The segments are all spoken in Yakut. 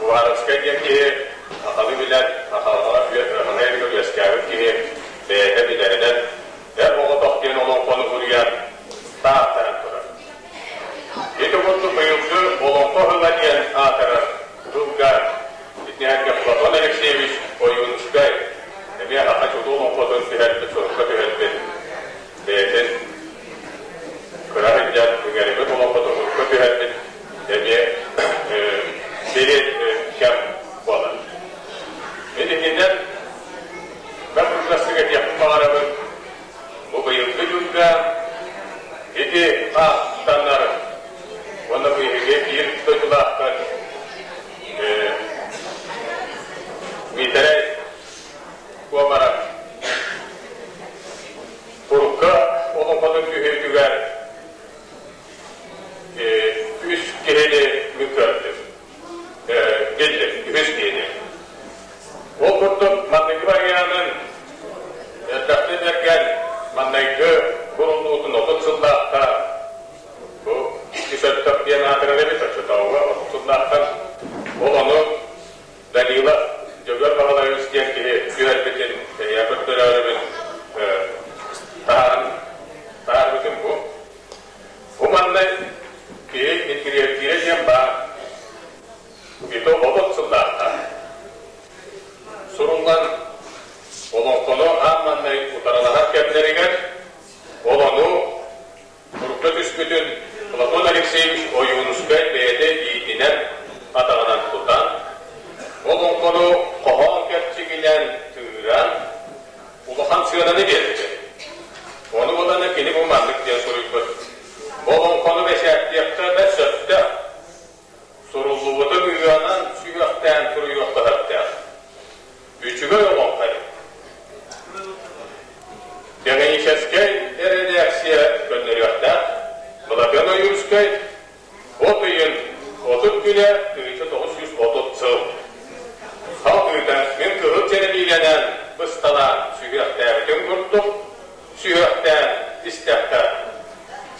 Уваровскай диэн киһи сахалыы билэр, сахалаҕа үөскээбит үөскээбит киһи бэйэтэ билэринэн Эр оҕотох диэн олоҥхону суруйан тааттаран турар. Ити курдук быйылгы Олоҥхо ыһыаҕа диэн аатырар тылга итиннэргэ Платон Алексеевич Ойуунускай эмиэ саха чулуу олоҥхотун түһэрбит, сурукка түһэрбит бэйэтин кыра сылдьан үҥэрибит олоҥхотун сурукка түһэрбит эмиэ сири кэм буолар. Мин итинэн бэрт кылгастык этиэхпин баҕарабын, бу быйылгы дьылга ити хаахтанар уонна бу эһиги биир дойдулаахтар Миитэрэй Куомаров Турукка олоҥхотун түһүүтүгэр үс киһини мин көрдүм. Биллим, үһүс киһини. Ол курдук манныгы барыйаанын элбэхтик эргэн маннайгы буруллуутун 30 сыллаахха бу иккис өттөх диэн аатырар эбит оччотооҕуга 30 сыллаахтан ол ону Данила Дьөгүөр Баһылайович диэн киһи түһэрбитин эйээ көрдөрөөрүбүн таһааран таһаарбытым бу. Бу манна киһи интириэһиргиирэ диэн баар. Ити 30 сыллаахха суруллан олоҥхону аан маҥнай утарылаһар кэмнэригэр ол ону Турка түспүтүн Платон Алексеевич Ойуунускай бэйэтэ иитинэн, атаҕынан тутан, олоҥхону хоһоон кэрчигинэн тыыран, улахан сыананы биэрбитэ. Ону булан кини бу маннык диэн суруйбут: «Олоҥхону бэчээттиэххэ бэрт сөптөөх, суруллубутун ыанан сүһүөхтээн суруйуохха сөптөөх. Үчүгэй олоҥхо эбит. Кэниическэй эрэдээксийэ көннөрүөхтээх Былатыан Ойуунускай от ыйын 30 күнэ 1930 сыл. Салгыыта мин кыһыл чэрэниилэнэн бысталаан сүһүөхтээбитим курдук сүһүөхтээн истэххэ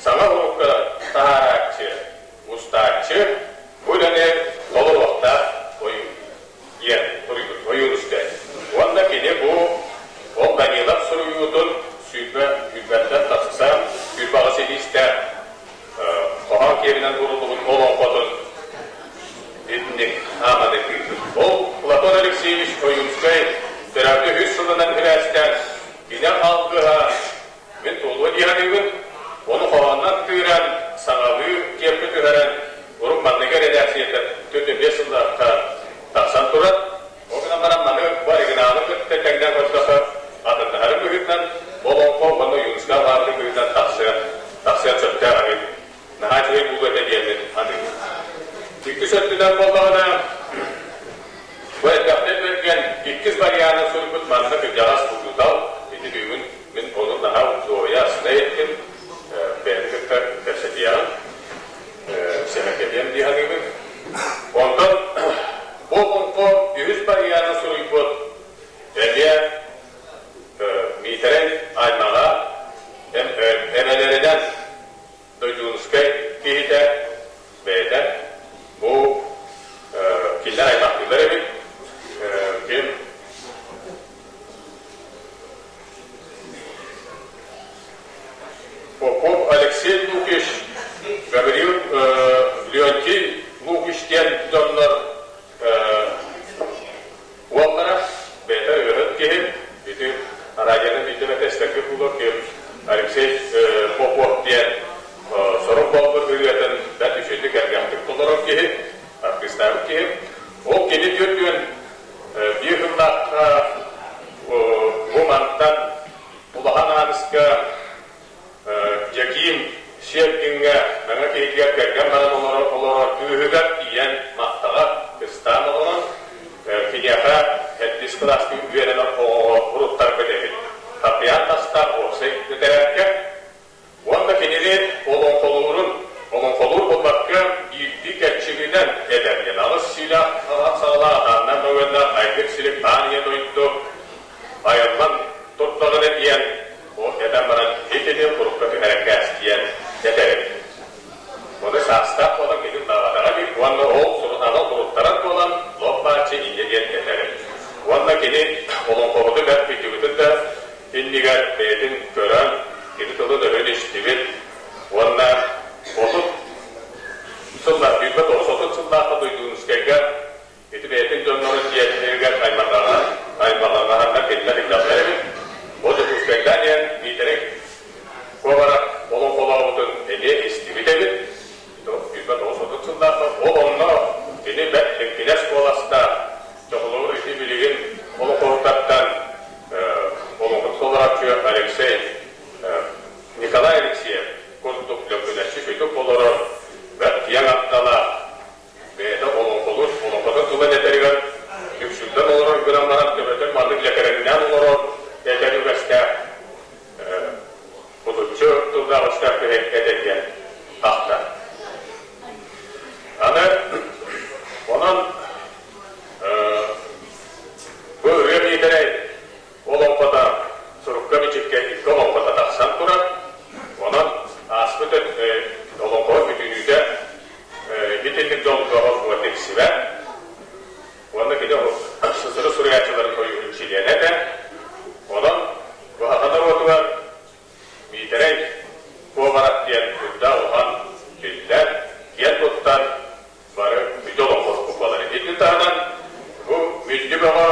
саҥа урукка таһаарааччы, устааччы бу үлэни толоруохтаах ойуун. Диэн суруйбут Ойуунускай. Уонна кини бу ол Данилов суруйуутун 20 сүүрбэттэн тахса 28 илиистээх хоһоон киэбинэн уруллубут олоҥхотун итинник ааманы ыыппыт. Ол Платон Алексеевич Ойуунскай төрөөбүтэ үһүс сылынан сибээстээн кини алгыһа Мин туолуо дии саныыбын, ону хоһооннон тыыран, саҥалыы киэпкэ түһэрэн, урут манныгы эрэдээксийэтэ 45 сыллаахха тахсан турар. Ол гынан баран маны бу оригиналы кытта тэҥнээн көрдөххө, атыннаһарын быһыытынан олоҥхо уонна Ойуунускай алаабытын быһыытынан тахсыан, тахсыан сөптөөх эбит. Наһаа үчүгэй буолуо этэ диэммин саныыбын. Иккис өттүнэн буоллаҕына, бу элбэхтэн бэргэн иккис варианы суруйбут манна кырдьаҕас учуутал ити бүгүн Мин ону наһаа дуоһуйа астына иһиттим, бэйэни кытта кэпсэтиэҕим, сэһэргэһиэм дии саныыбын. Онтон бу олоҥхо үһүс барыйааны суруйбут эмиэ Миитэрэй аймаҕа эбэлэринэн Дойдуунускай киһитэ бэйэтэ бу кинилэр аймахтыылар эбит. Ким Попов Алексей Лукич, Гаврил Леонтий Лукич диэн дьоннор уоллара бэйэтэ ыаһыт киһи, ити радионы биирдэ эмэтэ истэргэ буолуо ким Алексей Попов диэн сорох буолбут ырыатын бэрт үчүгэйдик элбэхтик толорор киһи, артыыстаабыт киһи. Ол кини 40 биир сыллаахха бу мантан Улахан Ааныска Дьэкиим Сиэргиҥҥэ Мэҥэ киһитигэр кэргэн баран олорор олорор кыыһыгар тиийэн махтаҕа кыстаан олорон киниэхэ сэттис кылааска үөрэнэр оҕоҕо уруттарбыт эбит. Хаппыйаан тастаах уопсай тэтэрээккэ Уонна кинини олоҥхолуурун, олоҥхолуур буолбакка, биирдии кэрчигинэн этэр диэн аҕыс сиилээх саҕалаах атааннаах мөҥүөннээх айгыр-силик аан ийэ дойду айыллан турдаҕына диэн ол этэн баран итини курукка түһэрэн кээс диэн этэр эбит. Ону саастаах буолан кини ыллаабатаҕа дии уонна ол сурунаалы уруттарар буолан Көрбүт-истибит уонна 30 сыллар, 29 сыллаахха Дойдуунускайга ити бэйэтин дьоннорун дьиэтигэр аймаҕаҕа аймаҕаҕаһаннар кинилэр илдьэллэр эбит. Ол Дьокуускайдаан иһэн Миитэрэй Куобара олоҥхолообутун эмиэ истибит эбит. 29 сыллаахха ол онно кини бэрт лиҥкинэс куоластаах, чохолоҕор ити билигин олоҥхоһуттартан олоҥхо толорооччу Алексей Николай Алексеев курдук лөкүнэччи сүтүк олорор бэрт киэҥ атталаах бэйэтэ олоҥхолуур олоҥхото тылын этэригэр үксүллэн олорор гынан баран төбөтүн маннык лэкэрэҥнээн олорор этэр үгэстээх ботуччу тыллаах өстөөх киһи этэ диэн ахтар. Аны онон бу ырыа Миитэрэй олоҥхото сурукка-бичиккэ икки олоҥхото тахсан турар. Онон ааспыт олоҥхо бүтүнүүтэ итинник дьолгоҕо тиксибэт. Уонна кини СССР суруйааччыларын сойууһун чилиэнэ этэ. Онон бу саха норуотугар Миитэрэй Куобарап диэн үрдээх улахан биллэр, киэн туттар бары бүтэ олоҥхоһукпут буолар. Итини таһынан бу Мүлдьү Бөҕө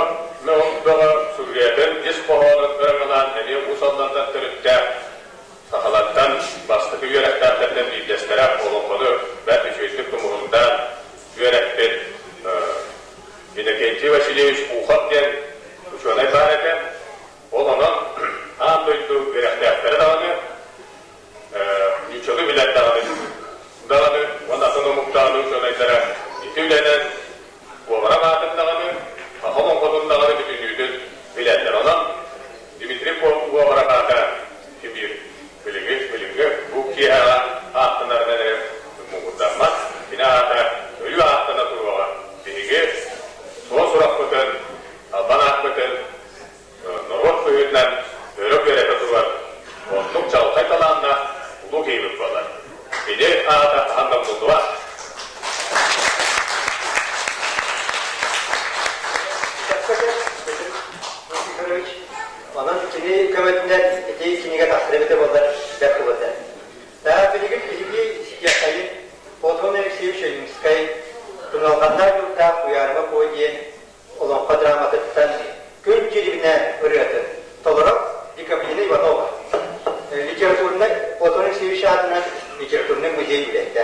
Бөҕө суруйатын ис хоһоонун ырыҥалаан эмиэ Уус Алдантан төрүттээх сахалартан бастакы үөрэхтээхтэртэн биирдэстэрэ олоҥхону бэрт үчүгэйдик тумуһундаан үөрэппит Иннокентий Васильевич Ухов диэн учуонай баар этэ. Ол онон аан дойду үөрэхтээхтэрэ даҕаны, нууччалыы билэр даҕаны даҕаны уонна атын омуктааҕы учуонайдара ити үлэнэн Куобара аатын даҕаны, саха олоҥхотун даҕаны бүтүннүүтүн билэллэр. Онон Дмитрий Куобара аата кимиир билиҥҥи билиҥҥи бу киэһэҕэ ааттанарынан эрэ муҥурдаммат. Кини аата өрүү ааттана туруоҕа. Биһиги суон сурахпытын, албан ааппытын норуот быһыытынан өрө күөрэтэ турар оннук чаҕылхай талааннаах улуу киһибит буолар. Кини аата хаһан да умнуллубат. Никифорович, онон кини көмөтүнэн ити кинигэ тахсар эбитэ буоллар бэрт буолуо этэ. Билигин биһиги ситиэххэйин Платон Алексеевич Ойуунскай Туналҕаннаах дьылтаах Уйаарыма Куо диэн олоҥхо драматыттан Күн Дьирибинэ ырыатын толорор Декабрина Иванова. Литературнай Платон Алексеевич аатынан литературнай музей үлэһитэ.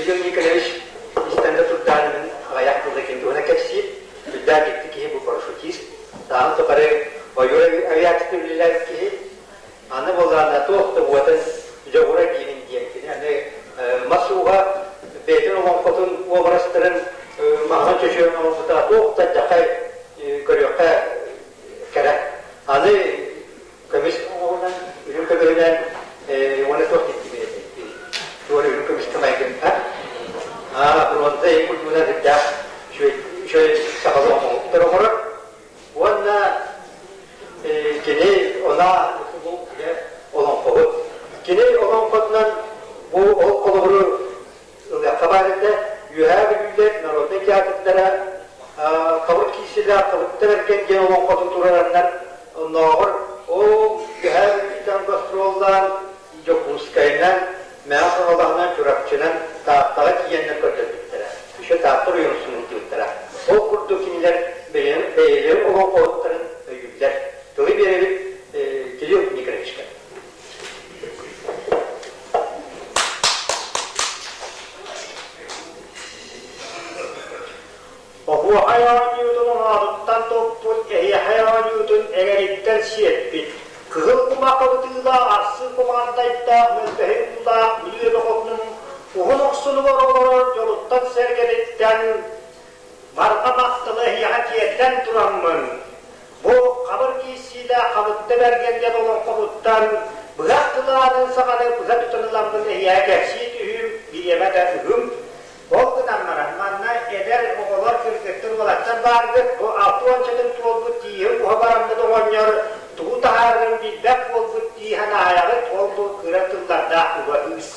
Кирилл Николаевич истэн да турдаан мин аҕыйах тылла ким туһунан кэпсиир. Үрдээх дьикти киһи бу парашютист. Сааһын тухары ойуур авиациятын үлэлээбит киһи. Аны буоллаҕына туох да уотан дьоҕура диибин диэн кини аны мас ууга бэйэтин олоҥхотун уобарастарын маһынан чөчүөн оҥорбута туох да дьахай көрүөххэ кэрэ. Аны көмүс оҥоһунан, үрүҥ көмүһүнэн уонна туох диттибит туора үрүҥ көмүскэ майгын аа бронза ый курдугунан үрдээх үчүгэй үчүгэй сахалыы оҥоһуктар оҥорор уонна кини она бу олоҥхоһут кини олоҥхотунан бу ол холобуру ылыахха баар этэ Үөһээ Бүлүүлэр народнай театрдара хабыр киисилээх хабыттар эргэн диэн олоҥхотун турараннар оннооҕор ол Үөһээ Бүлүүттэн гастроллаан Дьокуускайынан, Мэҥэ Хаҥалаһынан, Чурапчынан, Тааттаҕа тиийэннэр көрдөрбүттэрэ. Еще Таатта оройуонун сылдьыбыттара. Ол курдук кинилэр бэйэлэрин олоҥхоһуттарын өйүүллэр. Тылы биэрэбит Кирилл Николаевичка. Оһуохай оонньуутун оноотуттан туппут, эһиэхэй оонньуутун эҥэриттэн сиэппит, кыһыл кумах кыбытыылаах арсыы кумаандайдаах мөлбөһүй уулаах Бүлүү эбэ хотунун уһун охсунугар олорор дьолуттан-сэргэтиттэн барҕа махталы эһиэхэ тиэрдэн тураммын, бу хабыр киирсиилээх Хабытта Бэргэн диэн олоҥхобуттан быһах кылаанын саҕаны быһа тутан ыламмын эһиэхэ кэпсии түһүүм, бириэмэ да ыһым. Ол гынан баран, манна эдэр оҕолор, кыргыттар, уолаттар бааргыт, бу алта уончатын туолбут тииһин уһа бараммыт оҕонньор тугу таһаарарын билбэт буолбут дии санаайаҕыт, ол бу кыра тыллардаах уга ыыс.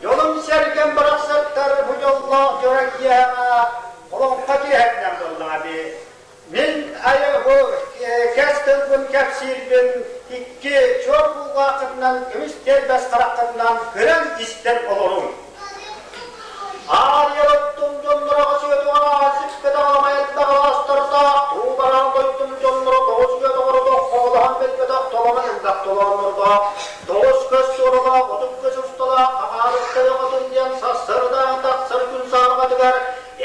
Дьолум-сэргэм барахсаттар бу дьоллоох дьоро киэһэҕэ олоҥхо киэһэтинэн буоллаҕа дии. Мин айылгы кэс тылбын кэпсиирбин икки чуор кулгааххытынан көмүс тиэрбэс хараххытынан көрөн-истэн олоруҥ. Аарыйар оттум дьонноро сүөтүҕэ сиппэтэх аламайдах алаастардаах, туубараан дойдум дьонноро тоҕус үө доҕордоох хоолоһон билбэтэх толомон элбэх толооннордоох, тоҕус көс суоралаах, 30 көс усталаах Хахаарыкка өҕөтүн диэн сарсыардаан тахсар күн саарҕатыгар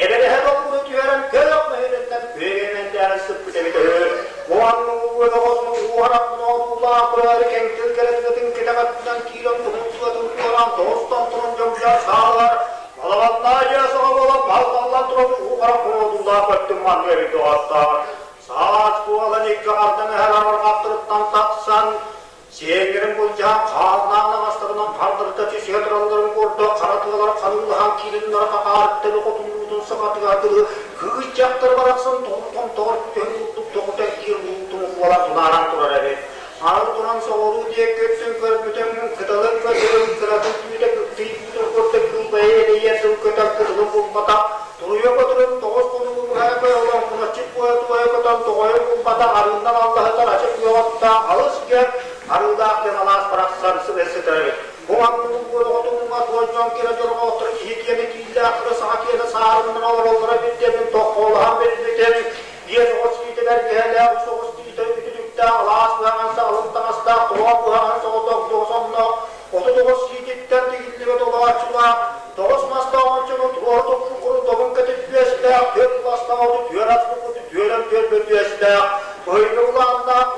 эбэрэһэ долгуну түһэрэн көрөх мөһүрүттэн күөгэймэндээн сыппыт эбитэ үһү. Уонна уодаҕосун ууһарах ноодуулаах көрөөрү кэҥкил кэрэтигэтин кэтэҕэттэн киирэн туһун суотун туораан тоҕустан туран дьомсуйар саалар балабаннаа дьиэ саҕа буолан балталлан туран уу харах ноодуулаах өттүн маннык эбит доҕоттоор. Сиэҥҥэрин былдьаан хааннаан аҕастарынан хардарыта түсүһэ туралларын курдук хара тыалар ханыылаһан киириннэр хахаарыттан хотуннуутун саҕатыгар дылы кыыс дьахтар барахсан тоҕор түһэн курдук тоҕута киир уутун буолан тунааран турар эбит. Аны туран соҕуруу диэки өттүн көрбүтүм, кыталык көтөрүн кыратын түүтэ кыптый үүтүн курдук кыылбайа элэйиэн тыл көтөр кытылын булбатах, туруйа көтөрүн тоҕус хонугу быһа көйөлөөн куначчыт буойа туойа көтөн тоҕойун булбатах арыыннан аллаһытар ачык үөҕүттаах алыс киэҥ арыылаах диэн алаас барахсан сытар эбит. Бу анныбын буолоҕотуҥҥа туой дьон киирэ дьорҕоотторо киһи киэнэ кииллээхтэрэ саха киэнэ саарыннара олороллоро эбит диэммин тоххоолоһон билбитим. Биэс оҕус киитэ бэргэһэлээх, үс оҕус киитэ үтүлүктээх, алаас быһаҕан саҕалын таҥастаах, туоҕа быһаҕан соҕотох дьоҕус онноох, 39 сиититтэн тигиллибит олооччулаах, тоҕус мастаах ончуну туора туппукуру добун кэтит түөстээх, түөрт мастаах оту түөр аспыккуту түөрэн түөрбэ түөстээх, быһыйга улааннаах,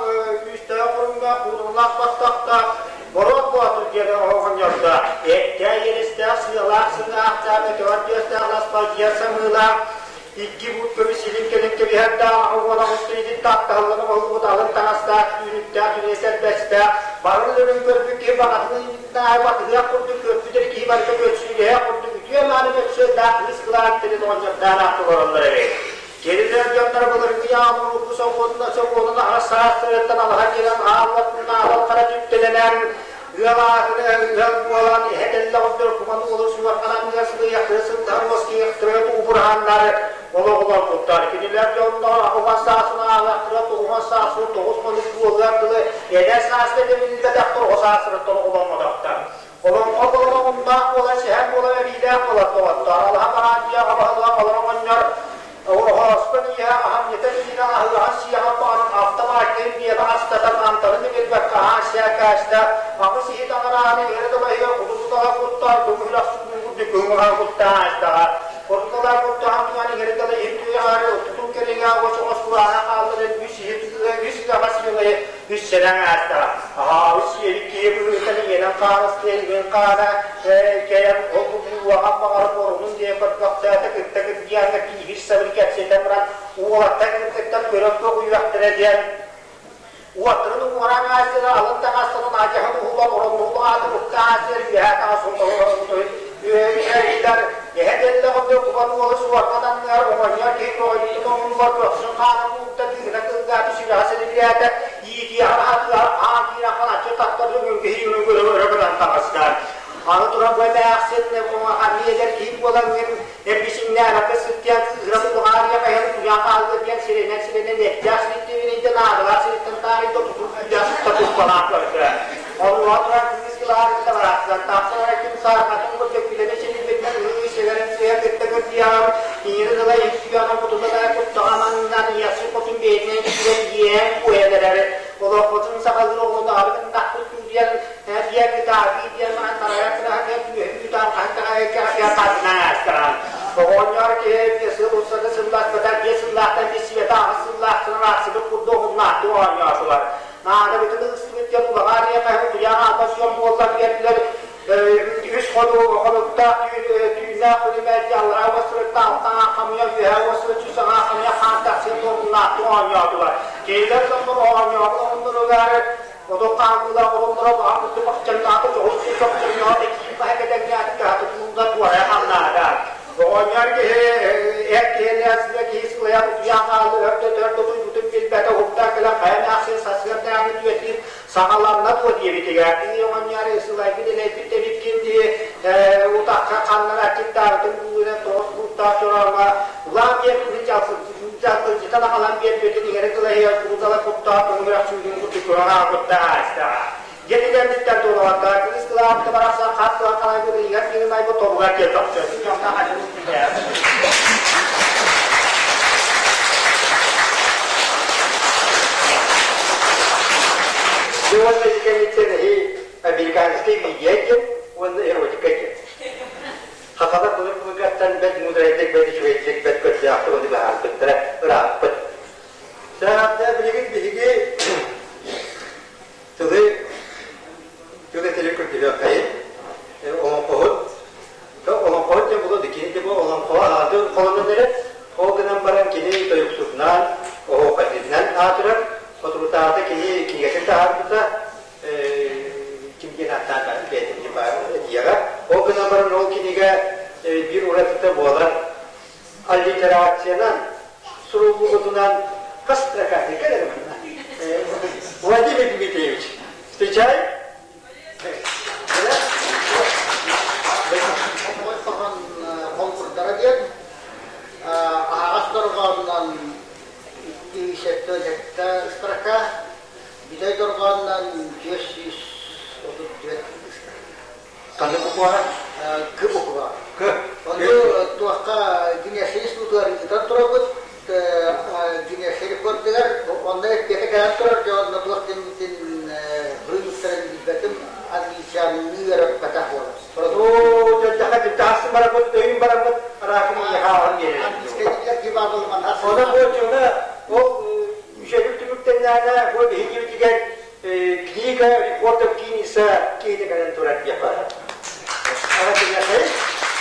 күүстээх оруннаах, куурулаах баттахтаах, Боруок Боотур диэн оҕонньордоох, эттээх иэдэстээх, сыалаах сыҥаахтаах, өтөҕөр түөстээх ласпалдьыйар самыылаах, Икки буут көмүс илин кэлин кэбиһэрдээх, уон аҕыс тааттаһыллан оҥоһуллубут алын таҥастаах, түүнүктээх, түнэс эрбэстээх, бары өлөрөн көрбүт киһи баҕатын ыйытааһы батыһыах курдук көрбүт эрэ киһи барыта көрсүүлэһиэх курдук үтүө-мааны мөссүөннээх кыыс кылаан тэрин оҕонньордоон аахтылараллар эбит. Кинилэр дьонноро былыргы яамурукку сокуонна сокуонун аҕыс саастарыттан алаһа кэлэн ааллатын аалал хара түптэлэнэн ыал аатыны ыал буолан эһэ тэллэҕин куман уолу суорҕанан ыар сылыйахтыы сылдьар уоскуйахтара туубурааннар олох олорбуттар. Кинилэр дьоннор аҕыс саасын ааһыахтара тоҕус саасын тоҕус хонук буолуор дылы эдэр сааска дэбиллибэтэхтэр оҕо саастарыттан оҕоломмотохтор. Олоҥхо болоҕуннаах буолан сэһэн буолан эриилээх буолар доҕоттоор. Алаһа бараан дьиэҕэ баһылыга олорон оҕонньор Оһооспун ийэ аһамньыта иинэ аһыаҕа сиэҕэ баҕаран автоматикын биэбэ астатан амтанын билбэккэ аһаан сээкээстэ аҕыс иһит аҥарааны иһэрэ да баһыйа кутутутаҕа куттаан көмүһүлэх сүүрүн курдук көҥүлэҕэ куттаан аастаҕа курталаа куттаан туһан иһэрэ да иһит туйаҕаары тутун кэриҥэ оҕус оҕус кураана хаалларын үс иһит үс ыаҕас ыалайы үс сэнэҥ аастаҕа аһаабыт сиэбит киһи быһыытын иҥэнэн хаалыстыа иҥэн хаана кэлэн ол бу уоҕан баҕарып орунун диэн көрбөхтөөтө кытта кырдьыаҥҥа кииһир сабыр кэпсэтэн баран уолаттар кыргыттар көрөн көҕүйүөхтэрэ диэн уоттарын уҥуораан аастыра алын таҥастарын адьаһын уһулан ороннуулук ааты укка аастыра үөһээ таҥас үөһээриилэр эһэ дэллэҕинэ кубан уолу суорҕан анныгар оҕонньор киһи көҕүйбүтүн оҥунугар көхсүн хаанын уурда тыына кылгаата сүрэҕэ сэлибирээтэ иитиэҕин аһатыгар аан киирэн халаччы таттарды үҥкүһүй үҥкүрү өрө гынан таҕыста Аны туран бу эмээхсин ханныйа киһи буолаҥҥын эргичиҥнээбэккэ сыттыан кыыһыра тулҕаарыйа хайан куйаан хаалла диэн сиринэн сиринэн эттээх сириттэн наадалаах сириттэн таарыйда тутул күүдээх сытта туппалаах көрдө. Онуоха туран кыыс кылаарыйда бараахсан тахсан эрэ күн саарҕатын курдук күлэни силийбитинэн ыы сэгэрин сыһа кытта кырдьыйаҕын иҥири тыла иһит кутута да куттаҕа маннан ийэхсин хотун бэйэтинэн киирэн иэһэн куойан эрэр олохпутун сахалыы оҕолону арыгын тахпыт диэн диэн ытаатыы диэн маһан тарайар кыраһа түөһүн хаһан таҕайга хатынан аастаҕан оҕонньор киһи сыл устата сылласпата биэс сыллаахтан билсибэтэ аҕыс сыллаахтан аахсыбыт курдук уһуннаахтык оонньоотулар наада бүтүн ыстыбыт диэн улаҕаа диэхэ куйаах аалбас дьон буоллар диэтилэр үс хону хонуктаах түүннээх күнүмээдди аллараа уостарытта алтаҥа хамыйа үөһээ уостары үс аҥаа хамыйа хаан тахсыан туоруннаахтык оонньоотулар кинилэр дьоннор оонньообут оҕонноругар Одо хаамыылаах оҕолоро баҕа курдук бахчаҥнаата дьоҕус чохчоҥноото киин баһа кэтэҥнээтэ кыһата куулга туорайа хамнаата. Оҕонньор киһи эр киһини сыа киһи сылайан утуйан хаалла өрдө төрдө утуйбутун билбэтэ уһуктан кэлэн хайа эмээхсин сарсыардааҥҥы түөтүүр саҥаланна дуо диэбитигэр ии оҕонньор сылайбыт элэйбит эбиккин дии утахха ханнара аччыктаабытын буулунан тоҕус бууттаах чорооҥҥо улаан диэн дьаллыдьытан аҕалан биэрбитин иҥэрэ кылаһыйан курутала куттаах көҥүрэх сүүрүн курдук көрөн ааҕбыттаах аастаҕа. Дьиэтигэрдиттэн туолаҕаттаах кыыс кылаабыта барахсан хат туһан халайбыт ыйыгар тыынын айбыт тобугар диэн тохтоотун дьонно хадьын Дьэ уонна ити кэнниттэн эһи американскай видео диэн уонна эротика диэн. Хахалар былыр-былыргаттан бэрт муударайдык, бэрт үчүгэйдик, бэрт көрдөөхтүк ону быһаарбыттара ырааппыт. Саатта билигин биһиги тылы тыл этили көрдүһүөххэйин олоҥхоһут олоҥхоһут диэн буолуо кини де бу олоҥхо аатын холонон эрэр ол гынан баран кини тойуксутунаан оһуохайдытынан аатырар соторутааҕыта кини кинигэтин таһаарбыта. строка. Владимир Дмитриевич, встречай. Конкурдара диэн аһаҕас дорҕоонунан 277 строка, бүтэй дорҕоонунан 434 строка. Ханнык букваҕа? К буква. К. Ону туохха Гиннесс институтугар ыытан турабыт. Гиннесс рекордугар онно эппиэтэ кэлэн турар дьон онно туох диэммитин быыбыттарын билбэтим англичанныы үөрэппэтэх буолар. Оо, дьэ таһасын бараммыт, өйүн бараммыт, араакын ийэхэ биэрэр. Английскай билэр киһи баар буолан Онон бу дьоно ол үчүгэй түмүктэннэҕинэ бу биһиги Книга рекордов Гиннеса киһитэ кэлэн турар диэххэ. Ага киниэхэ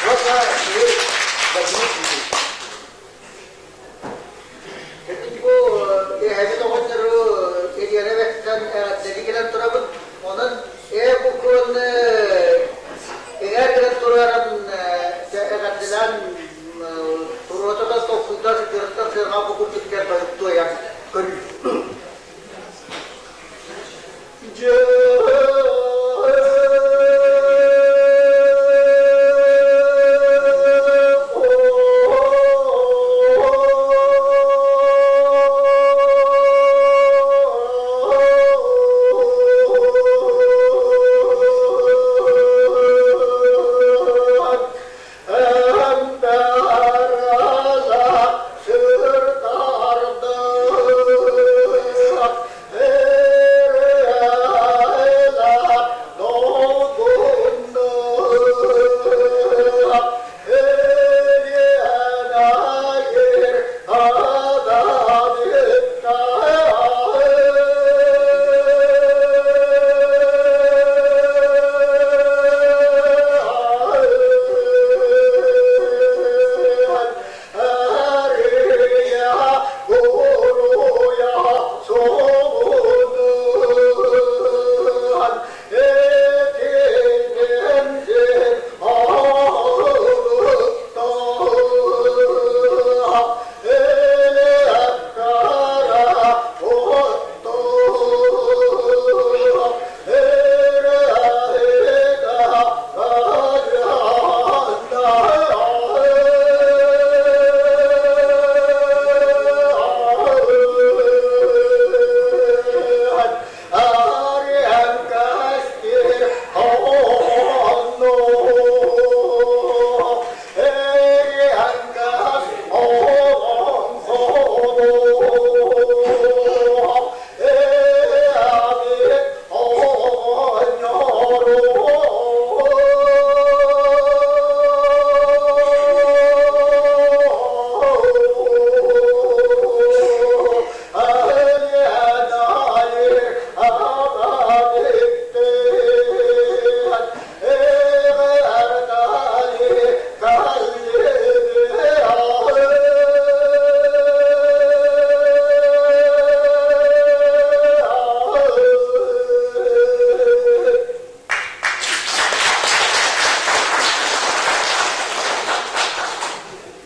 уонна Владимир Дмитриевич. Бу эһэбит оҕонньору Элиэнэ эбэттэн кэлэн турабыт. Онон ээ букваны эҥээр кэлэн турарын эҕэрдэлээн туруота да толкуйдаа сылдьарыттан сыарҕа бу курдук кэлэн тойуктуойан көрүү.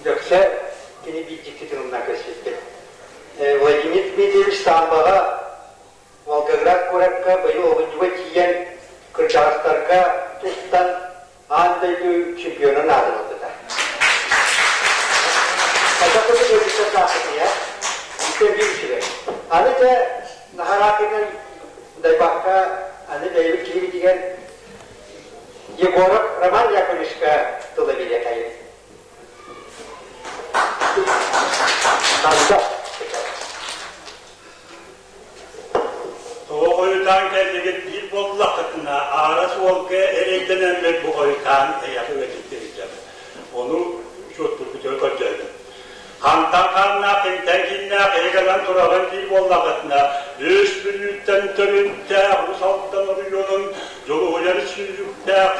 Дьөксө кини биир дьикти тылынан көрсүбүт. Владимир Дмитриевич Самбаҕа Волгоград куоракка быйыл олунньуга тиийэн кырдьаҕастарга тустан аан дойду чемпионун аатын ылбыта. Хайдах курдук ыалдьыттар саахсытыйа, иккиэн биир үчүгэй. Аны дьэ Наһараакынан дайбакка аны бэйэбит киһибитигэр Егоров Роман Яковлевичка тыла биэриэхэйин. Танда. Тоҕо хойутаан кэллигит биир буоллаххытына, аара суолга эрэйдэнэммит бу хойутаан эйэхэ үөтүттэрдим. Ону учуоттуургутугар көрдөөтүм. Хантан хааннаах, кимтэн кииннээх эһигэлэн тураҕын диир буоллаххытына, үс Бүлүүттэн төрүттээх Уус Алдан оройуонун дьулуһуйар сүүрүктээх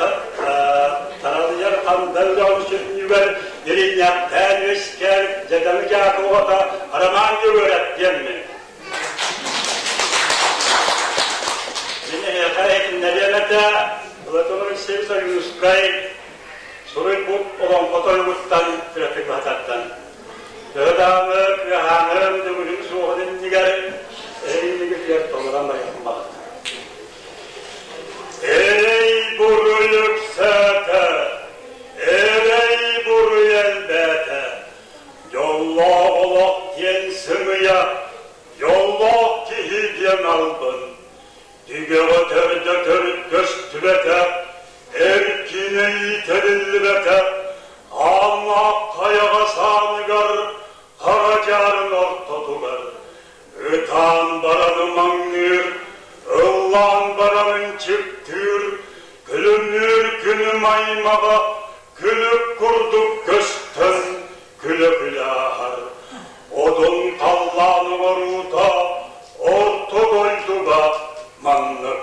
таралыйар ханда үрэҕин сүнньүгэр иринньэхтээн үөскээн дьадаҥы дьаакы оҕото Роман Егоров диэммин. Мин эһиэхэ иһитиннэриэм этэ, Платон Алексеевич Ойуунускай суруйбут олоҥхо тойугуттан кыратык баһатартан. Төһө даҕаны кыаһааным, дүҥүрүм суоҕун иннигэр. Ыллаан баран ымаҥныыр, ыллаан баран ынчыктыыр, күлүмнүүр күнүм аймаҕа күлүк курдук көстөн күлэ-күлэ ааһар. Одун халлаан оҥоруута орто дойдуга маннык.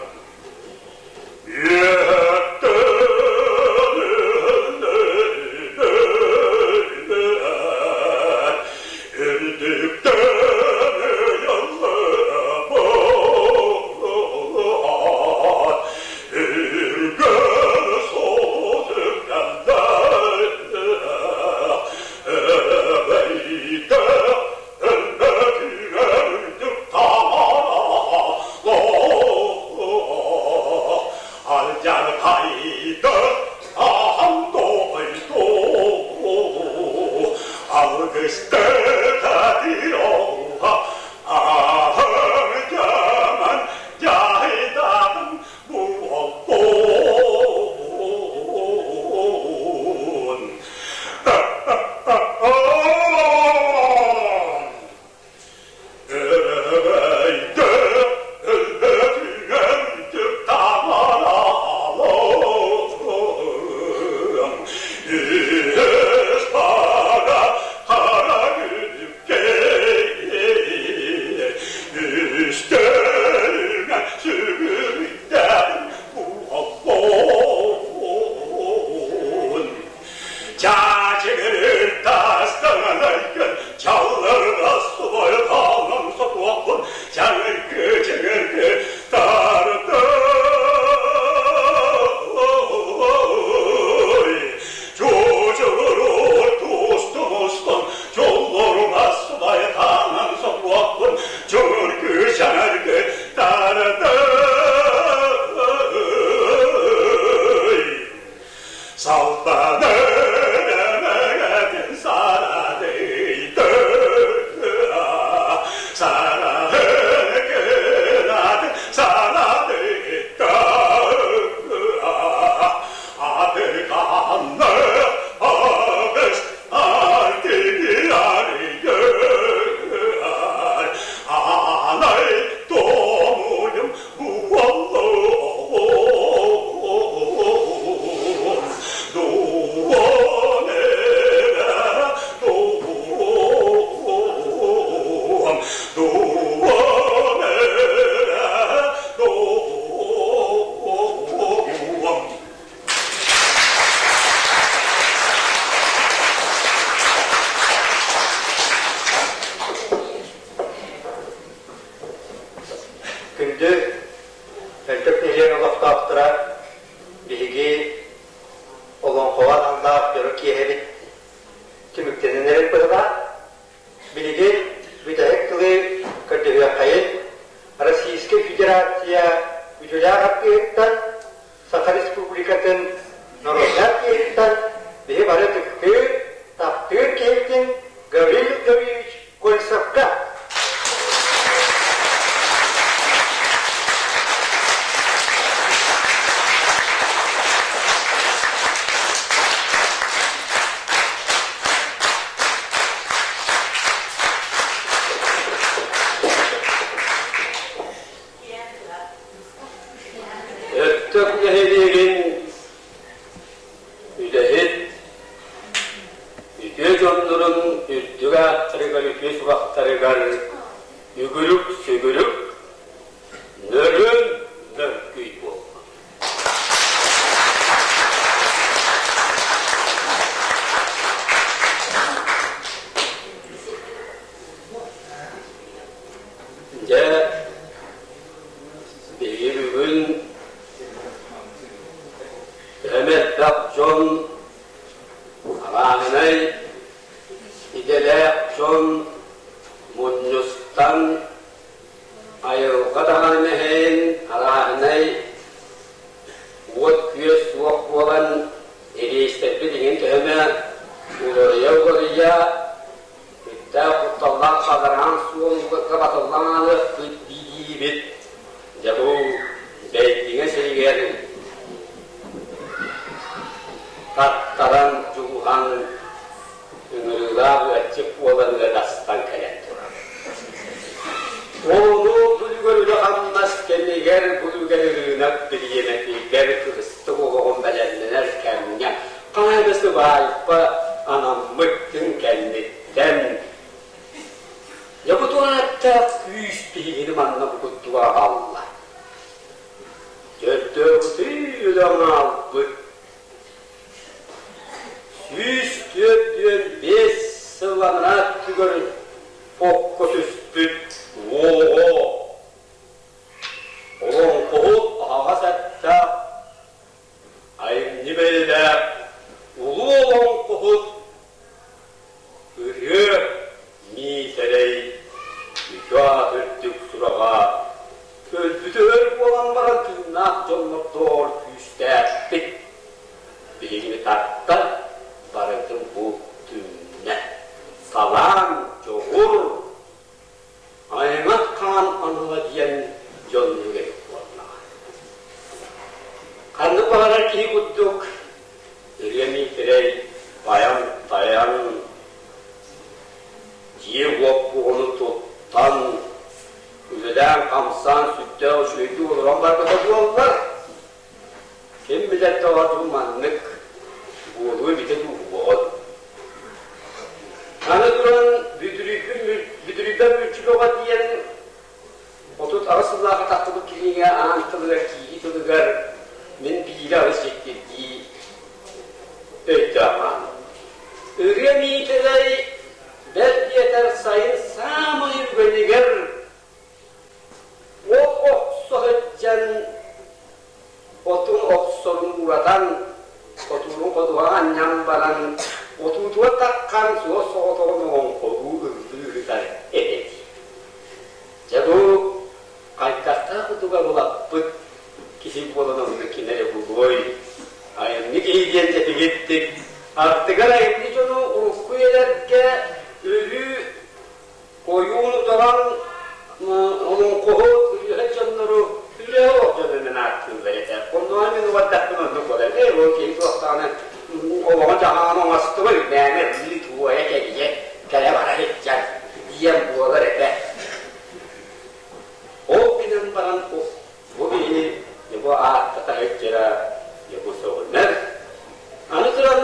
Күндү Өлтөх нэһилиэгин олохтоохторо биһиги олоҥхоҕо аналлаах дьоро киэһэбит түмүктэнэн эрэр быһыылаах. Билигин бүтэһик тылы көрдөһүөххэйин Российскай Федерация үтүөлээх артыыһыттан, Саха Республикатын народнай артыыһыттан биһи бары ытыктыыр, таптыыр киһибитин Гаврил Гаврильевич Кольцовка Өттөк нэһилиэгин үлэһит үтүө дьоннорун үрдүк ааттарыгар үтүө сурахтарыгар үгүрүк-сүгүрүк, нөрүөн мөркүй буоллун. Дьэ, биһиги бүгүн төһө элбэх дьон арааһынай идэлээх дьон мунньустан айылҕа даҕаны мэһэйин арааһынай уот-күөс суох буолан ириэстэрбит иҥин төһөмө уларыйа-уларыйа сүрдээх кутталлаах садараан суолга батыллан аалыахпыт дии-диибит. Дьэ бу Бэйдиҥэ сиригэр таттаран дьулуһан ыҥырыылаах ыаччык буолан ыадастан кэлэн турар. Ону бүлүгэр үлэ-хамнас кэмигэр бүлүгэр ырыынак бириэмэтигэр кырыстык олоҕун бэлэмнэнэр кэмҥэ хаһан эмэ сыбаайба анаммыт күн кэнниттэн Дьокутуонаттаах күүс биһигини манна курдук аҕалла. Төрдөөҕүтүй өлөн хаалбыт 145 сыл анараа өттүгэр окко түспүт уоҕо олоҥхоһут аһаҕас эттээх айымньы бэйэлээх улуу олоҥхоһут Ырыа Миитэрэй үтүө аат үрдүк сураҕа өлбүтэ өр буолан баран тыыннаах дьоннордооҕор күүстээхтик биһигини тарта, барытын бу түмнэ. Талаан, дьоҕур, аймах хаан анала диэн дьоннук эбит буоллаҕа. Ханнык баҕарар киһи курдук Ырыа Миитэрэй байан-тайан, дьиэ-уот буоҕуну туттан, үлэлээн-хамсаан сүрдээх үчүгэйдик олорон барбыта буоллар, ким билэр тоҕо маннык буолуо эбитэ дуу буолуоҕун. Аны туран Бүдүрүйбэт мүлчү бөҕө диэн 38 сыллаахха тахсыбыт кинигэ аан тылыгар киирии тылыгар мин биирэ аҕыс дьиктиргии өйдөөх хааллым. Ырыа Миитэрэй бэл диэтэр сайын саамай үгэнигэр от охсо сылдьан отун охсорун ууратан, хотуурун ходуһаҕа анньан баран, отуутугар таххан суос соҕотоҕун оҥоҥхолуу ыллыы ыытар этэ дии. Дьэ бу хайдахтаах курдуга булаппыт киһи буолан онно ким эрэ булуой, айымньы киһи диэн дьэтигиттик, ардыгар айымньы дьону урукку үйэлэргэ өрүү Ойуун утаран олоҥхоһут, ырыаһыт дьоннору үлэһэ олох дьонунан ааттыыллар этэ. Оннооҕор мин убардахпын оннук буолар. Ээ, ол киһи туохтаҕына олоҕун-дьаһаҕын оҥостубай, мээнэ ыы туойа кэлийэ кэлэ-бара сылдьар диэн буолар этэ. Ол гынан баран Бу киһи бу ааттата сылдьара бу сөҕүмэр. Аны туран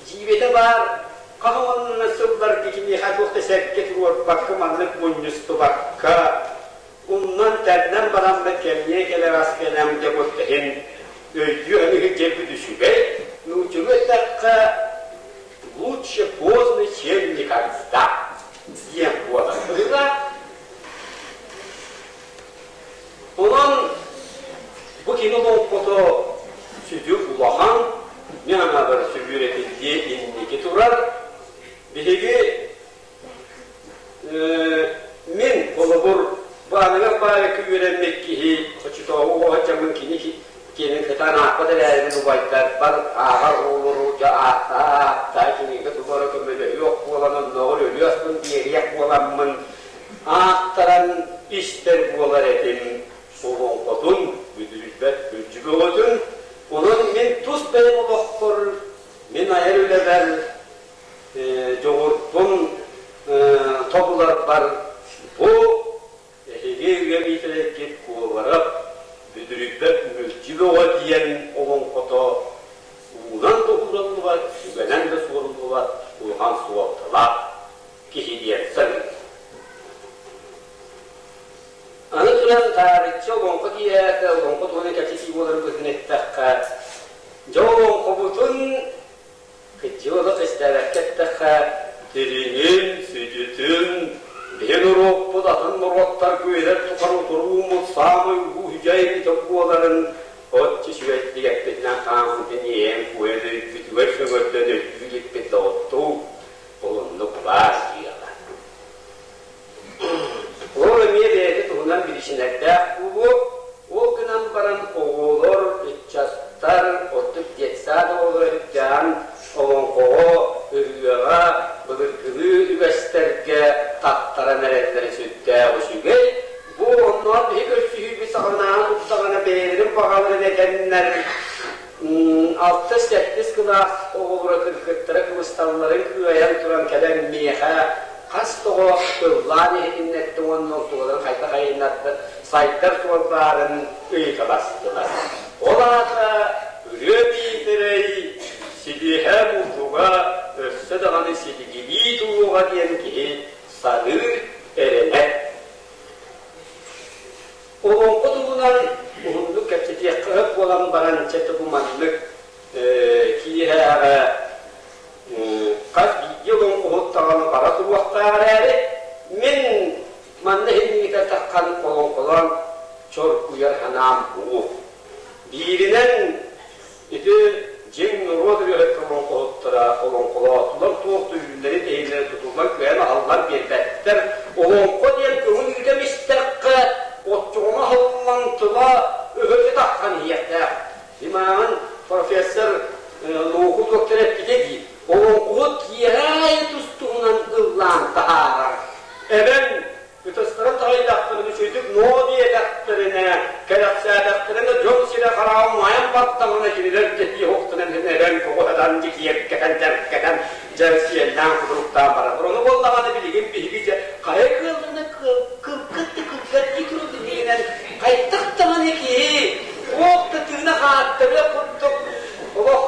дьиибэтэ баар хас уонна сылларга киниэхэ туох да сэргэ туруорбакка маннык мунньустубакка умнан-тэннэн баран да кэмниэ кэлэр ас кэлэм дьэ бу иһин өйдүү аныгы дьэрбит үчүгэй нууччалыы эттэххэ лучше поздно чем никогда диэн буолар быһыылаах. Онон бу кини олоҥхото сүдү улахан, мин анаабар сүгүрэтиллиэ инники турар. Биһиги мин холобур бу аныгы баайга үөрэммит киһи оччотооҕу оҕо дьаммын кини киэнин кытаан аахпат эрээрибин убайдарбар ааҕар оҕолору дьэ ааттаа ааттаа кинигэ тубара көмөлөһүөх буолан оннооҕор өлүө аспын биэриэх буоламмын Ааттаран истэр буолар этим олоҥхотун, бүдүрүйбэт күлдьү бөҕөтүн. Онон мин тус бэйэм олохпор, мин айар үлэбэр дьоҕурбун тобуларбар бу эһиги үйэ Миитэрэйгит Куобарап бүдүрүйбэт мүлдьү бөҕө диэн олоҥхото уунан да уураллыбат, сүгэнэн да суоруллубат улахан суолталаах киһи диэн саныыр. Аны туран таарыччы олоҥхо киэһээтэ олоҥхо туһунан кэпсэтии буоларын быһыытынан эттэххэ, дьэ олоҥхобутун кырдьык олох истээбэккэ эттэххэ, дириҥин, сүдүтүн, биһи норуоппут атын норуоттарга үйэлэр тухары утурууммут саамай улуу үдьэй буоларын оччо үчүгэйдик эппитинэн хааммытын иэйэн-куойан өйбүтүгэр сөҥөрдөн өйдүү иликпит доҕоттуу Ол оннук баар дьыала. Ол эмиэ бэйэтэ туһунан биричиинэлэрдээх буолуо, ол гынан баран оҕолор, ыччаттар, ордук детсад оҕолоро үрдээн олоҥхоҕо, ырыаҕа, былыргылыы үгэстэргэ таттаран эрэллэрэ сүрдээх үчүгэй. Бу оннооҕор биһи көрсүһүүбүт саҕанааҕы курдаҕына бэйэлэрин баҕаларын этэннэр Алтыс-сэттис кылаас оҕолоро кыргыттара кыбысталларын кыайан туран кэлэн миэхэ хас тоҕо ыллаан иһитиннэрдэ уонна онтуларын хайдах айыннарда сайдар суол баарын ыйыталастылар. Ол аата Ырыа Миитэрэй силиһэ булдуга өссө даҕаны силигилии туруоҕа диэн киһи саныыр, эрэнэр. Олоҥхо туһунан уһуннук кэпсэтиэххэ сөп буолан баран, чэ бу маннык киэһээҕэ хас биирдии олоҥхоһут даҕаны бара туруохтаах эрээри, мин манна иһинньитэ таххан олоҥхолоон чоргуйар санаам суох. Бииринэн ити дьиҥ норуот ырыаһыт олоҥхоһуттара олоҥхолоотулар туох да үүннэри-тэһииннэри тутуллан кыайан аһыллан биэрбэттэр. Олоҥхо диэн көҥүл ыытан истэххэ, оччоҕуна аһыллан тыла өһөтө тахсан иһиэхтээх. Димааҕын профессор науку доктора эппитэ дии, олоҥхоһут киэһэ аайы тус-туһунан ыллаан таһаарар. Эбэм Ытыстарын таһыйдахтарына, үчүгэйдик ноо диэтэхтэринэ, кэрэхсээтэхтэринэ, дьон сирэ-хараҕа умайан баттаҕына кинилэр дьэтии оһохтонон эбэн көҕүһэтэн, дьикиэркэтэн, дьэркэтэн, дьэ сиэллээн кутуруктаан бараллар. Ону буоллаҕына билигин биһиги дьэ хайа кыалларына кылгат да кылгат дии турар иннинэн хайдах даҕаны киһи туох да тыына хааттарыах курдук олох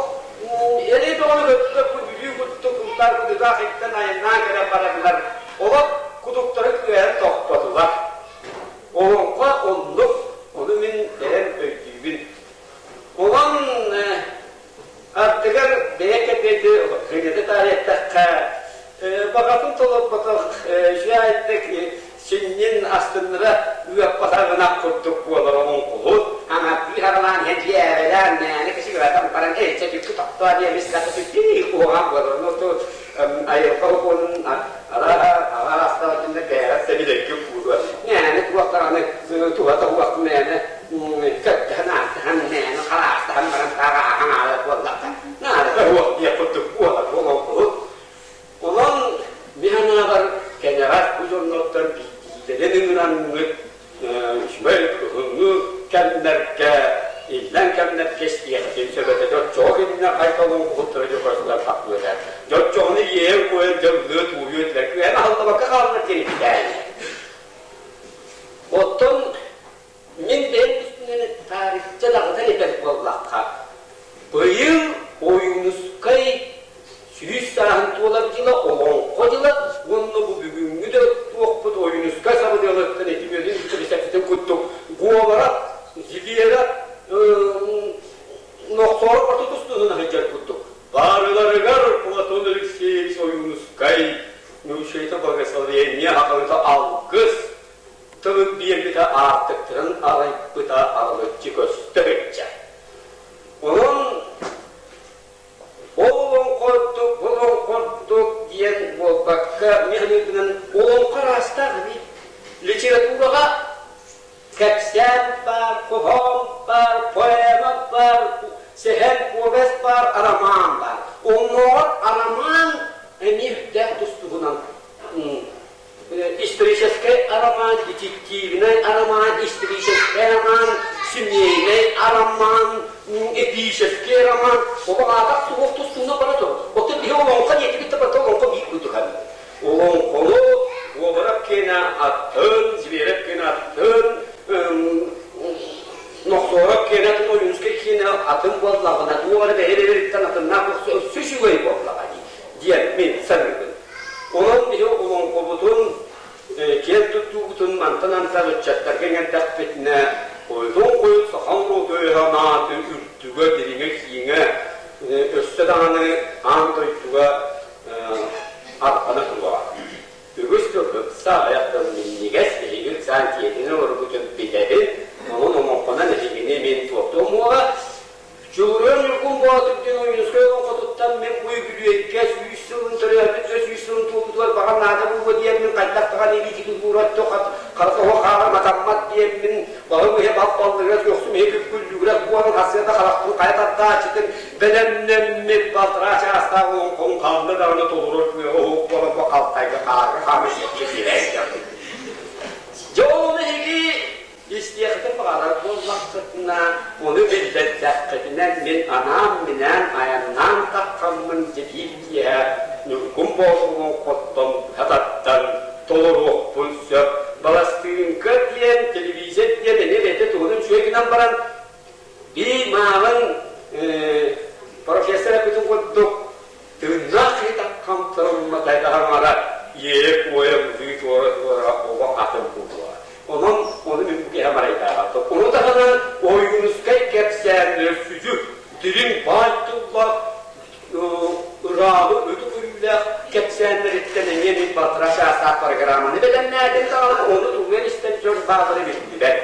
эрэй бөҕөнү көппөт бу Бүлүү курдук ыллар кудутаах иттэн айаннаан кэлэн бараннар олох кутуктары кыайан тохтотулар. Олоҥхо оннук, ону мин бэйэм өйдүүбүн. Онон ардыгар бэйэ кэпиэти кыҥата таарыйатахха, баҕатын толорботох үчүгэйдик синньин астыннара ыаппатаҕына курдук буолар олоҥхоһут аҥардыы аҕалаан иһэн дьиэбэлээн мээнэ кисигиратан баран эй чэ түккү тохтоо диэмис хата түккү куһаҕан буолар ону айылҕа укуонун арааһа аҕа аастаах дьонно бэйэҕэр сэбилэргэ кууруо мээнэ туох даҕаны туһата суох мээнэ көттөһөн аастаһан мээнэ хараастаһан баран таах ааһан аалар буоллахха наадата суох диэх курдук буолар олоҥхоһут Онон мин санаабар кэнэҕэс бу дьоннортон биирдиилэрин ыҥыраҥҥыт үчүгэй кыһыҥҥы кэмнэргэ, иллэҥ кэмнэргэ истиэххитин сөп этэ. Дьоччоҕо кинилэр хайда олоҥхоһуттара дьокуускайдар тахсыа этэ. Дьоччоҕуну иэйэн-куойан дьэ ыллыа тууйуо этилэр. Күһэн аһыллыбакка хааллар диэн ититээн. Оттон Мин бэйэм үстүнэн таарычча даҕатан этэр буоллахха, быйыл Ойуунускай сүүс сааһын туолар дьыла, Олоҥхо дьыла уонна бу бүгүҥҥү да туохпут Ойуунускай сабыдыалыттан этимиэлин бүтэрсэппитин курдук Говоров, Зибера Нохсооров орто тустууһун сылдьар курдук. Барыларыгар Платон Алексеевич Ойуунускай научнай благословение аҕалыта алгыс тылын биэрбитэ аартыктарын арыйбыта арылыччы көстө сылдьар. Онон ол олоҥхордук, бұл олоҥхордук диэн буолбакка, мин саныырбынан олоҥхо араастаах эбит. Литератураҕа кэпсээн баар, хоһоон баар, поэма баар, сэһэн, повесть баар, арамаан баар. Оннооҕор арамаан эмиэ үрдээх тустугунан Историческай арамаан, детективнай арамаан, историческай роман, семейный арамаан, эпический роман. Олох аатах суох тустууна бара тур. Оттон биһи олоҥхо диэтибит да барыта олоҥхо биир курдук Олоҥхону Уобарап киэнэ аттын, Зверев киэнэ аттын, Нохсоороп киэнэ атын, Ойуунскай киэнэ атын буоллаҕына, туох эрэ бэйэ-бэйэлэриттэн атыннаах өссө үчүгэй буоллаҕа дии диэн мин саныыбын. Онон биһи олоҥхобутун, киэн туттуубутун мантан антах ыччаттарга иҥэрдэхпитинэ, хойутун-хойут саха норуоту өйө-санааты үрдүгэ, дириҥэ, кииҥэ өссө даҕаны аан дойдуга арҕана туруоҕа. Үгүс тыл ыкса аҕыйах тыл минньигэс, эһиги ыксаан тиэтинэн олорбутун билэбин, онон олоҥхонон эһигини мин туохтуом уоҕа, Дьулуруйар Ньургун Боотур диэн Ойуунускай олоҥхотуттан мин бу үбүлүөйгэ 100 сылын төрөөбүт, 100 сылын туолбутугар баҕа наада буолуо диэммин хайдах даҕаны илиитин уурат харата оһох хаалар матаммат диэммин баһым иһэ бал-баллыгырас көхсүм иһэ күп-күллүгүрэс буолан хасыата харахпын хайа тардааччытын бэлэмнэммит балтараа чаастаах олоҥхом ханна даҕаны толорор кыаҕа оһох буолан бу халтайга хаарга хааман сиэппит Дьэ ол эһиги Истиэххитин баҕарар буоллаххытына, ону биллэрдэххитинэ мин анаан-минээн айаннаан таххаммын дьэ биир киэһэ Ньургун Боотурун хоттон быһа тардан. гынан баран бии маалан профессор эппитин курдук тыыннаах киһи хамтарыммата хаҥара иэйэ-куойа быһыы туора-туора оҕо атын буолуоҕа. Онон ону мин бу киһи марайдаабаппын. Ону таһынан Ойуунускай кэпсээннэр сүдү дириҥ баай тыллаах ырааҕы өтө көрүүлээх кэпсээннэриттэн эмиэ мин балтараа чаастаах программаны бэлэмнээтим даҕаны ону тулуйан истэр дьон бааллара биллибэт.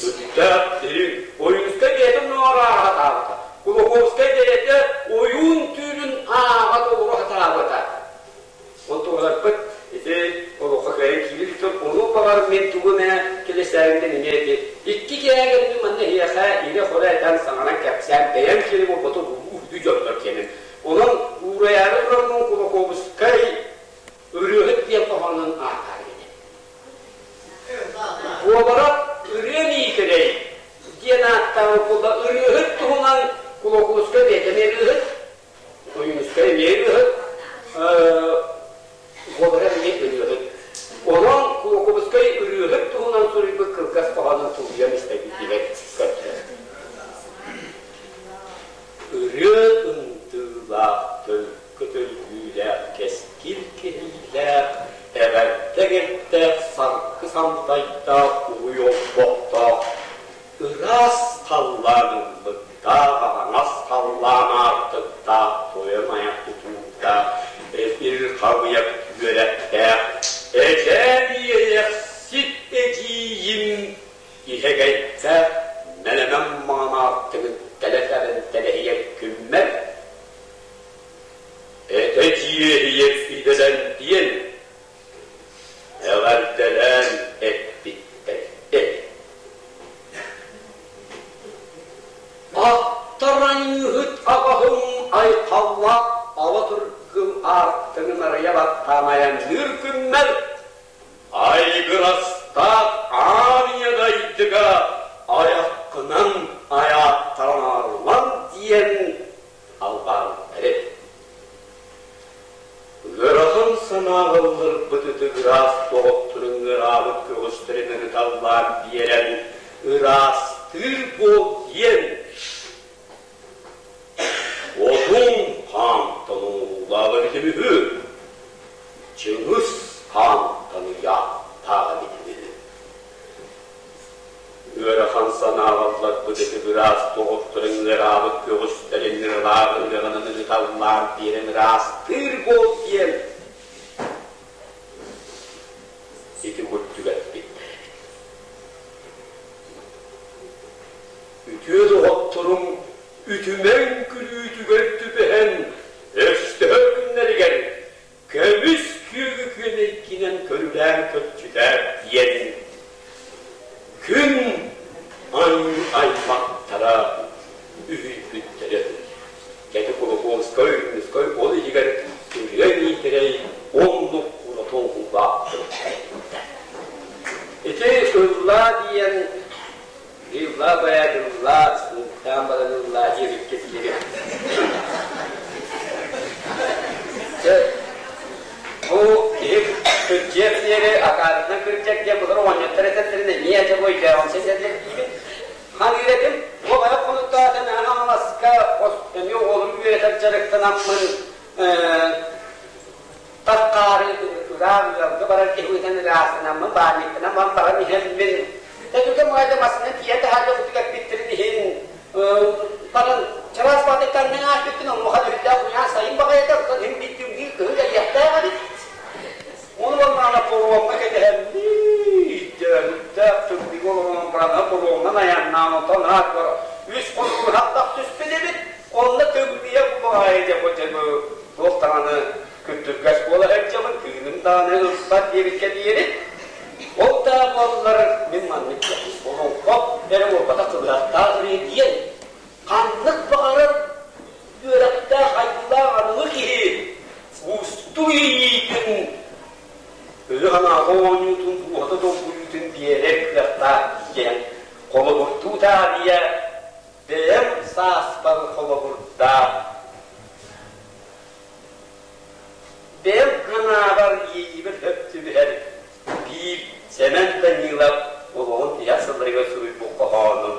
Сүрдээх дириҥ Ойуунускай бэйэтин ноору ааҕа сатаабыта. Кулаковскай бэйэтэ ойуун түүлүн ааҕа толоро сатаабыта. Онтугаларбыт ити олоххо кыайан киирэ иликтэр, ону баҕар мин тугу эмэ кэлэсээбинэн эмиэ ити икки кээгэрбин манна эһиэхэ ирэ-хоро этэн саҥаран кэпсээн бэйэм киэним буолбата улуу үрдү дьоннор киэним. Онон уурайаары тураммын Кулаковскай ырыаһыт диэн хоһоонун ааттаан этим. Буобарап Ырыа Миитэрэй диэн ааттаабыт буолла ырыаһыт туһунан Кулаковскай бэйэтэ эмиэ ырыаһыт Ойуунускай эмиэ ырыаһыт, Уобара эмиэ ырыаһыт. Онон Кулаковскай ырыаһыт туһунан суруйбут кылгас хоһоонун тулуйан истэргитигэр көрдөһөбүн. Ырыа ындыылаах, төлкө төлкүүлээх, кэскил кэһиилээх, эҕэрдэ эгэлтээх, саргы сантайдаах, уруй олбохтоох Ыраас халлаан ыллыктаах, аһаҥас халлаан аартыктаах, тойон айах тутуурдаах, эфир хабыйар үөрэхтээх, эдьээн иэйэхсит эдьиийим иһэгэйдээх мэлэмэн маҥан аартыгын тэлэ-тэбэн тэлэһийэр күммэр этэ дьиэһийэр идэлэн диэн Эҕэрдэлээн эппиттэр эбит. Аттаран ыһыт аҕаһым айхаллаах ала тургум аартыгын арыйа баттаан айанныыр күммэр айгырастаах аан ийэ дайдыга айаххынан айааттаран арыллан диэн албаабыттар эбит. Ыарахан санааҕа ылларбыт ытык ыраас доҕотторун ыараабыт көҕүстэрин ырыталлаан биэрэн ыраастыыр буол диэн Отуҥ хаантан оҥоһуулаах эбитим үһү, Чыҥыс хаантан ыйаахтаах эбитим үһү. Ыарахан санааҕа ылларбыт ытык ыраас доҕотторун ыараабыт көҕүстэрин ыралаах ырыаҕынан ырыталлаан биэрэн ыраастыыр буол диэн ити курдук эппиттэр эбит. Үтүө доҕотторум үтүмэн күлүүтүгэр түбэһэн өстөһөр күннэригэр Көмүс күөгү күөнэйгинэн көрүлээн көччүтээр диэн күн аймахтара үһүйбүттэрэ үһү. Кэти Кулаковскай, Ойуунускай ол иһигэр Ырыа Миитэрэй оннук ураты оҥоһуулаах эбиттэр. Ити ыллаа диэн Ыллаа бэйэт ыллаа, сылтаан баран ыллаа диэбиккэ диэри. Дьэ, бу киһи кырдьыар диэри акаарытынан кырдьар диэн былыр оҕонньоттор этэллэрин эмиэ дьэ бу өйдөөҕүмсэ этэллэр диибин. Ханыыр этим, бу аҕыйах хонуктаата Мэҥэ Хаҥаласка эмиэ оҕолору үөрэтэр дьарыктанаммын Тас хаары ыраах ыалга барар киһи ыытан ыраастанаммын, баанньыктанан баран иһэммин, Тэтүкэ маайда массыына тиийэн таһаарга кутук эппиттэрин иһин баран чараас баатыттан ааспыттын онуоха үрдээх куйаан сайын баҕайыта оттон иһин биир түҥгүү кыһын кэлиэхтээх эбит. Ону буоллаҕына поруомҥа кэтэһэммит, үрдээх тымныыга олорон баран поруомнан айаннаан онтон аат үс хонугу хаттах түспүт эбит. Онно тымныйа бу баҕайы дьэ бу туох даҕаны Күрдүргэс буола сылдьабын, тыыным даҕаны ылбат диэбиккэ диэри. Ол да буоллар мин маннык диэхпин. Олоҥхо эрэ буолбатах кылыһахтаах ырыа диэн ханнык баҕарар үөрэхтээх, айыылаах аныгы киһи уустук иэйиитин, өйө-санаата оонньуутун, дууһата долгуйуутун биэрэр кыахтаах диэн холобурдуу таарыйа бэйэм сааспар холобурдаах Бэйэм санаабар иэйиибэр сөп түбэһэр биир Сэмэн Данилов олоҕун тиһэх сылларыгар суруйбут хоһоонун.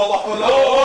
Олохунун.